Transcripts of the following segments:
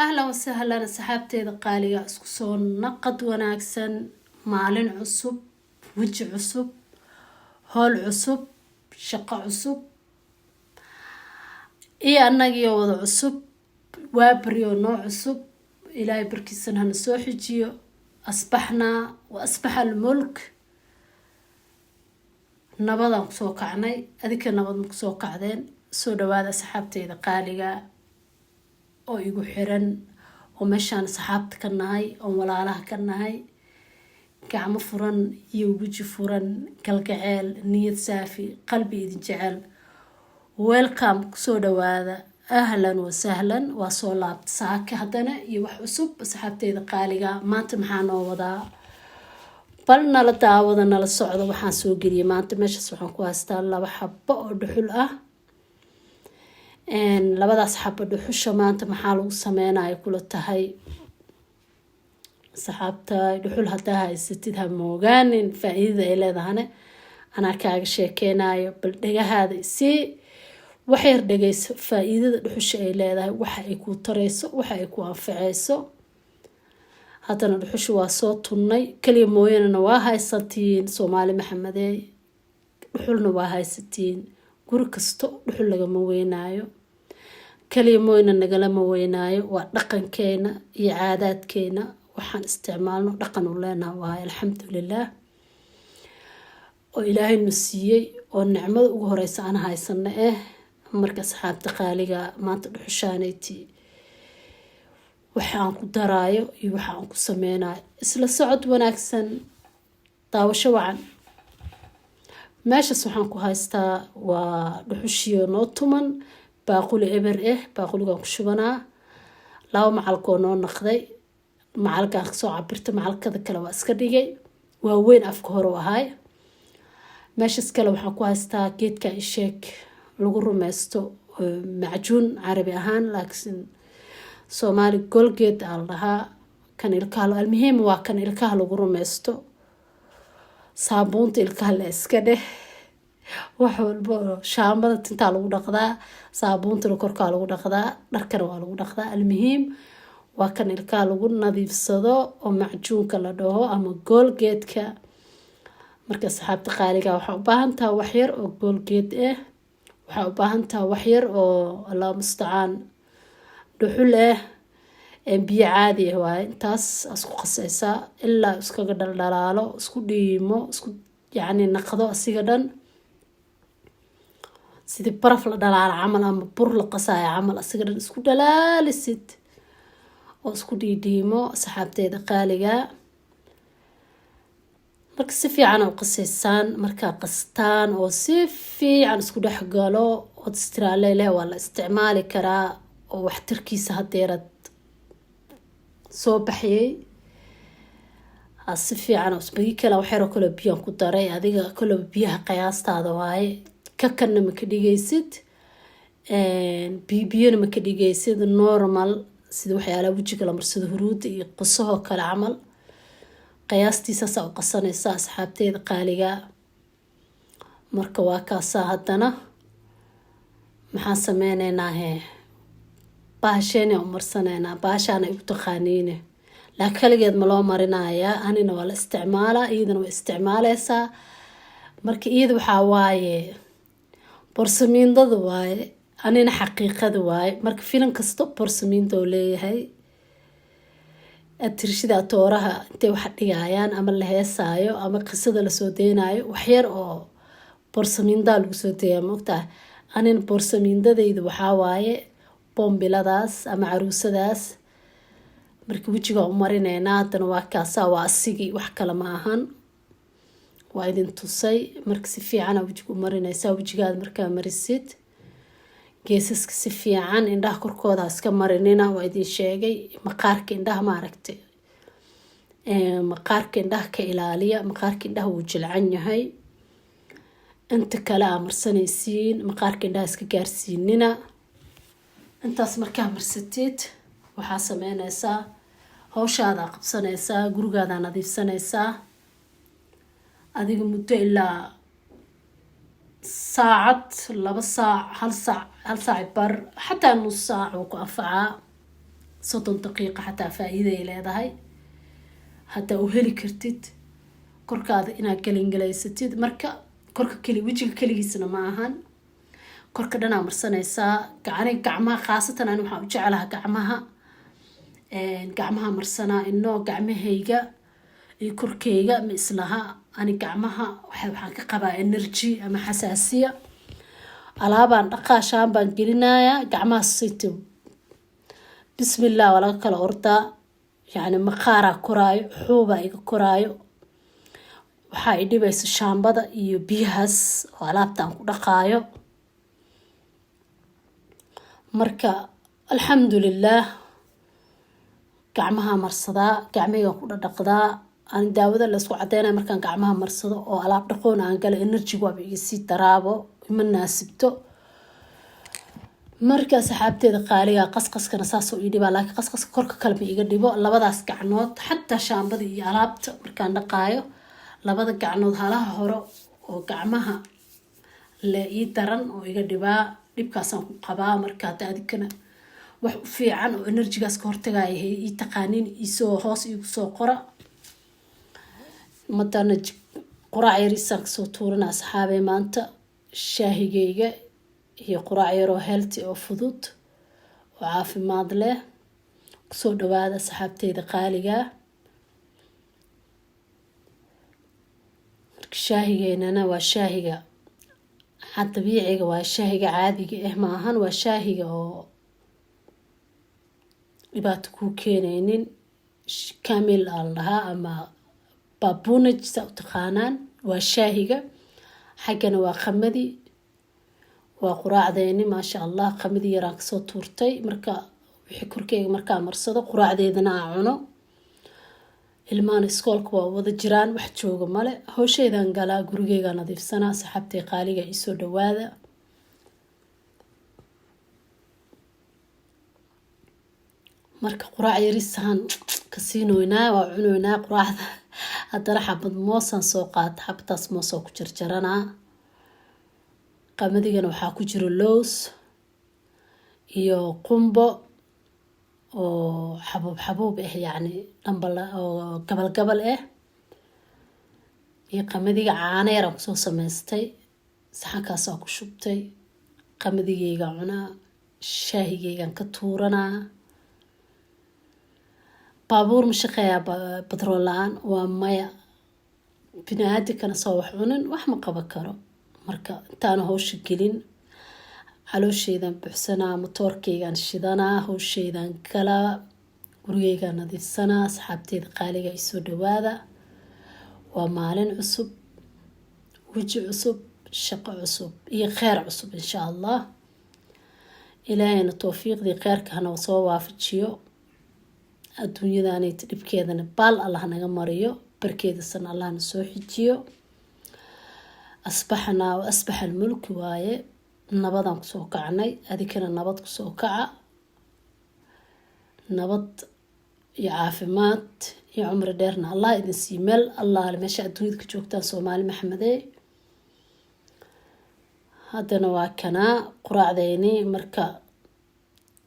Ahlan wasahlan, asxaabteeda qaaliga, isku soo naqad wanaagsan. Maalin cusub, weji cusub, howl cusub, shaqo cusub iyo annagiyo wada cusub. Waa baryo noo cusub. Ilaahay barkiisana hana soo xijiyo. Asbaxnaa wa asbaxa almulk. Nabadaan kusoo kacnay, adinka nabad ma kusoo kacdeen? Soo dhawaada, asxaabteyda qaaliga oo igu xiran, oo meeshaan asxaabta ka nahay, oon walaalaha ka nahay. Gacmo furan iyo weji furan, kalgaceel, niyad saafi, qalbi idin jecel. Welcome, kusoo dhawaada, ahlan wasahlan. Waa soo laabta saaka haddana iyo wax cusub. Asxaabteyda qaaliga, maanta maxaa noo wadaa? Bal nala daawada, nala socdo. Waxaan soo geliyay maanta meeshaas waxaan ku haystaa laba xabo oo dhuxul ah. Labadaas xabo dhuxusha maanta maxaa lagu sameynaya kula tahay, asxaabta? Dhuxul haddaa haysatid, ha moogaanin faa-iidada ay leedahane. Anaa kaaga sheekeynayo. Bal dhagahaada isii, waxyar dhageyso faa-iidada dhuxusha ay leedahay, waxa ay ku tareyso, waxa ay ku anfaceyso. Haddana dhuxusha waa soo tunnay. Kaliya mooyanana waa haysatiin, Soomaali Maxamedey. Dhuxulna waa haysatiin. Guri kasto dhuxul lagama weynaayo, kaliya mooyna nagalama weynaayo. Waa dhaqankeena iyo caadaadkeena. Waxaan isticmaalno, dhaqan u leenaha waaye, alxamdulilaah, oo ilaahaynu siiyey, oo nicmada ugu horeysa aan haysano eh. Marka, asxaabta qaaliga, maanta dhuxushaanayti waxa aan ku daraayo iyo waxa aan ku sameynayo, isla socod wanaagsan, daawasho wacan. Meeshaas waxaan ku haystaa waa dhuxushiyo noo tuman, baaquli eber ah. Baaquligaan ku shubanaa laba macalkoo noo naqday. Macalkaan kasoo cabirta, macalkada kale waa iska dhigay, waaweyn afka hore u ahaay. Meeshaas kale waxaan ku haystaa geedka isheeg lagu rumeysto, macjuun carabi ahaan, laakiin Soomaali Colgate aa la dhahaa. Kan ilkaha, almuhiim waa kan ilkaha lagu rumeysto, saabuunta ilkaha la iska dheh. Wax walba shaambada tintaa lagu dhaqdaa, saabuuntana korkaa lagu dhaqdaa, dharkana waa lagu dhaqdaa. Almuhiim waa kan ilkaha lagu nadiifsado oo macjuunka la dhaho ama Colgate-ka. Marka, asxaabta qaaliga, waxaa u baahan taha waxyar oo Colgate ah, waxaa u baahan taha waxyar oo, Allah mustacaan, dhuxul ah, biyo caadi ah waaye. Intaas isku qasaysaa ilaa iskaga dhaldhalaalo, isku dhiimo, isku yacni naqdo asiga dhan, sidii baraf la dhalaalo camal ama bur la qasaayo camal. Asiga dhan isku dhalaalisid oo isku dhiidhiimo, asxaabteeda qaaliga. Marka si fiican u qasaysaan. Markaa qastaan oo si fiican isku dhex galo, ood istiraaleleh, waa la isticmaali karaa oo waxtarkiisa hadeerad soo baxyay. Si fiican bagi kale, waxyaroo kaloo biyaan ku daray. Adiga kaloo biyaha qiyaastaada waaye. Kakanna ma ka dhigaysid, biyo biyona ma ka dhigaysid. Normal, sida waxyaalaha wejiga la marsado, huruudda iyo qusahoo kale camal, qiyaastiisaasaa u qasanaysa, asxaabteeda qaaliga. Marka waa kaasaa. Haddana maxaan sameyneynaa? Hee, bahasheena u marsaneynaa. Bahashaana igu taqaaniine, laakiin kaligeed ma loo marinayaa. Anina waa la isticmaalaa, iyadana waa isticmaaleysaa. Marka iyada waxaa waaye borsamiindada waaye, anina xaqiiqada waaye. Marka filim kasta borsamiinta oo leeyahay, tirshida tooraha intay wax dhigayaan ama la heesaayo ama qisada lasoo deynayo, waxyar oo borsamiindaa lagu soo deeyaa, maogtahay? Anina borsamiindadayda waxaa waaye bombiladaas ama caruusadaas. Marka wejigaa u marineynaa. Haddana waa kaasaa, waa asigii, wax kale ma ahan, waa idin tusay. Marka si fiicana wejiga u marineysaa. Wejigaada markaa marisid, geesaska si fiican, indhaha korkooda iska marinina, waa idin sheegay. Maqaarka indhaha, maaragtay, maqaarka indhaha ka ilaaliya. Maqaarka indhaha wuu jilcan yahay. Inta kale aa marsanaysiin, maqaarka indhaha iska gaarsiinina. Intaas markaa marsatid, waxaa sameyneysaa hawshaadaa qabsanaysaa, gurigaadaa nadiifsanaysaa. Adiga muddo ilaa saacad, 2 saac, 1 saac, 1 saac bar, xataa nus saac wuu ku anfacaa. 30 daqiiqa xataa faa-iida ay leedahay haddaa u heli kartid korkaada inaad galingalaysatid. Marka korka keli, wejiga keligiisna ma ahan, korka dhanaa marsanaysaa. Gacani, gacmaha khaasatan ani waxaan u jeclaha gacmaha. Gacmaha marsanaa inoo gacmahayga iyo korkeyga ma islaha. Ani gacmaha waxaan ka qabaa allergy ama xasaasiya. Alaabaan dhaqaashaan baan gelinayaa gacmaha siti, bismillah, waa laga kala ordaa. Yacni maqaaraa koraayo, xuubaa iga koraayo. Waxaa i dhibaysa shaambada iyo biyahaas oo alaabta aan ku dhaqaayo. Marka alxamdulilaah, gacmaha marsadaa, gacmahaygaan ku dhadhaqdaa. Aan daawada laysku cadeynaya markaan gacmaha marsado oo alaab dhaqoon aan gala, energy waaba iga sii daraabo, ima naasibto. Marka saxaabteeda qaaliga, qasqaskana saasoo ii dhibaa, laakiin qasqaska korka kale ma iga dhibo. Labadaas gacnood, xataa shaambada iyo alaabta markaan dhaqaayo, labada gacnood halaha hore oo gacmaha le ii daran oo iga dhibaa. Dhibkaasaan ku qabaa. Marka hadda adikana wax u fiican oo energy gaas ka hortagaya ii taqaanin, iisoo hoos iigu soo qora. Madana quraac yariisaan kasoo tuurana, asxaabey. Maanta shaahigeyga iyo quraac yaroo healthy oo fudud oo caafimaad leh. Kusoo dhawaada, asxaabteyda qaaliga. Marka shaahigeynana waa shaahiga dabiiciga, waa shaahiga caadiga ah ma ahan, waa shaahiga oo dhibaato kuu keeneynin. Chamomile aa la dhahaa ama baabunaj saa u taqaanaan. Waa shaahiga. Xaggana waa qamadi, waa quraacdeeni, maasha Allah. Qamadi yaraan kasoo tuurtay. Marka wixii korkeyga markaa marsado, quraacdeedana aan cuno. Ilmahan iskoolka waa wada jiraan, wax jooga male. Howshaydan galaa, gurigeyga nadiifsanaa. Saxaabtay qaaliga, iisoo dhawaada. Marka quraac yarisaan ka siinoynaa, waa cunoynaa quraacda. Haddana xabad moosaan soo qaata, xabadaas moosoo ku jarjaranaa. Qamadigana waxaa ku jiro lows iyo qumbo oo xabuub xabuub ah, yacni dhambal oo gabal gabal ah, iyo qamadiga. Caano yaraan kusoo sameystay, saxankaasaa ku shubtay. Qamadigeyga cunaa, shaahigeygan ka tuuranaa. Baabuur ma shaqeeyaa batrool la-aan? Waa maya. Bini aadankana soo wax cunin wax ma qaban karo. Marka intaana hawsha gelin, caloosheydaan buuxsanaa, matoorkeygaan shidanaa, hawsheydaan galaa, gurigeygaan nadiifsanaa. Asxaabteyda qaaliga, isoo dhawaada. Waa maalin cusub, weji cusub, shaqo cusub iyo kheyr cusub, insha Allah. Ilaahayna towfiiqdii kheyrka hana soo waafajiyo. Adduunyadanayta dhibkeedana baal Allah naga mariyo, barkeedasana Allahna soo xijiyo. Asbaxnaa wa asbaxa almulki waaye. Nabadaan kusoo kacnay, adikana nabad kusoo kaca, nabad iyo caafimaad iyo cumri dheerna Allah idin sii meel Allaale meesha adduunyada ka joogtaan, Soomaali Maxamedee. Haddana waa kanaa quraacdeyni. Marka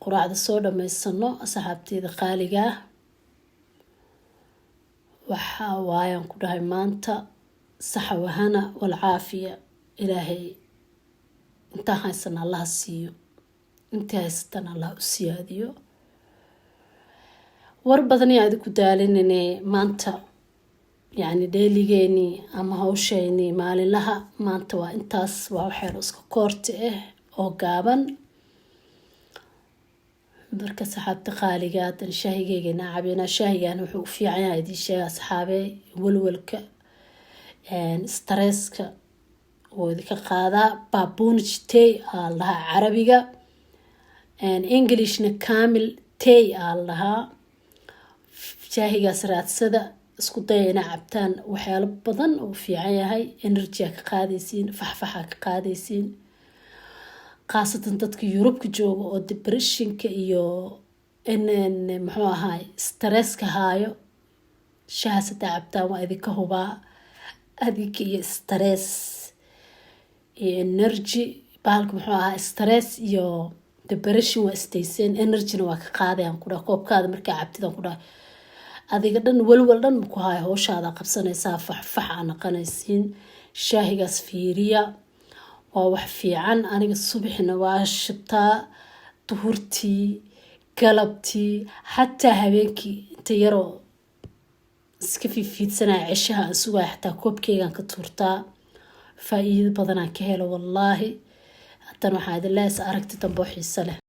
quraacda soo dhamaysano, asxaabteyda qaaligaa, waxa waayaan ku dhahay maanta saxa wahana walcaafiya. Ilaahay intaan haysana Allaha siiyo, intii haysatana Allah u siyaadiyo. War badan yaa idinku daalinine. Maanta yacni daily geenii ama hawsheenii maalinlaha maanta waa intaas. Waa waxyar iska koorti ah oo gaaban. Marka saxaabta qaaliga, hadan shaahigeyga cabina. Shaahigan wuxuu u fiican yahay idiin sheega, asxaabey, walwalka, stress ka wuu idinka qaadaa. Baabunij tea aa la dhahaa Carabiga, Englishna chamomile tea aa la dhahaa. Shaahigaas raadsada, isku daya inaa cabtaan. Waxyaalo badan oo fiican yahay, energy a ka qaadaysiin, faxfaxa ka qaadaysiin, khaasatan dadka Yurubka jooga oo depression ka iyo muxuu ahaay stress ka haayo. Shahaas hadaa cabtaan, waa idinka hubaa adinka iyo stress iyo energy, bahalka muxuu ahaa, stress iyo Depression waa istayseen, energyna waa ka qaadayaan ku dhaha. Koobkaada markaa cabtidaan ku dhaha, adiga dhan walwal dhan maku haayo, howshaada qabsanaysaa, faxfax aa naqanaysiin. Shaahigaas fiiriya, waa wax fiican. Aniga subaxina waa shibtaa, duhurtii, galabtii, xataa habeenkii inta yaroo iska fiifiidsanaya, ceshaha aan sugaya, xataa koobkeygaan ka tuurtaa. Faa-iido badanaan ka helo, wallaahi. Haddana waxaa idin leesa aragti dambe oo xiise leh.